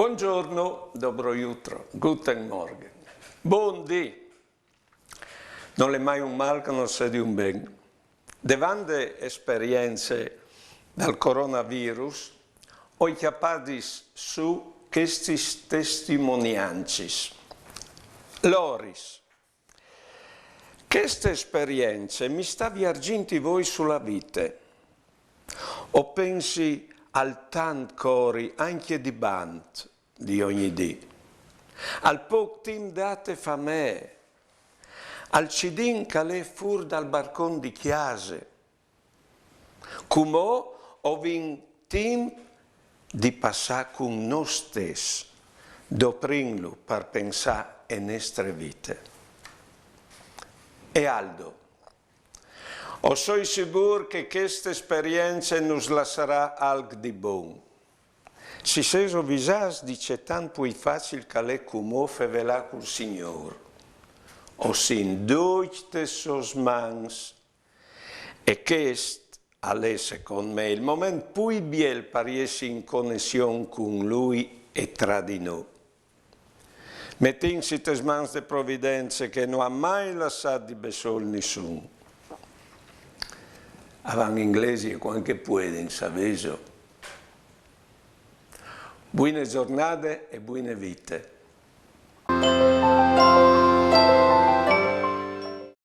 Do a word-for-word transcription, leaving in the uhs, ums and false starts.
Buongiorno, dobro jutro, guten Morgen. Bon dì. Non è mai un mal che non sia di un ben. Devant de esperience dal coronavirus, oi cjapadis su chestis testimoniancis. Loris. Cheste esperience mi sta viargint i voi su la vite. O pensi al tant cori ancje di bant di ogni dì, al poc timp date fa me, al cidin che al è fûr dal barcon di cjase. Cumò o vin timp di passâ cun nô stes, doprintlu par pensâ e nestre vite. E Aldo. O soi sigûr che cheste esperience nus lassarà alc di bon. Si sêso visâts di ce tant plui facil che al è cumò fevelâ cul Signôr. O sin ducj tes sôs mans. E chest al è, secont me, il moment plui biel par jessi in conession cun lui e tra di nô. Metìnsi tes mans de Providence che no à mai lassât di bessôl nissun. A van in glesie cuant che puedin, savêso. Buine zornade e buine vite.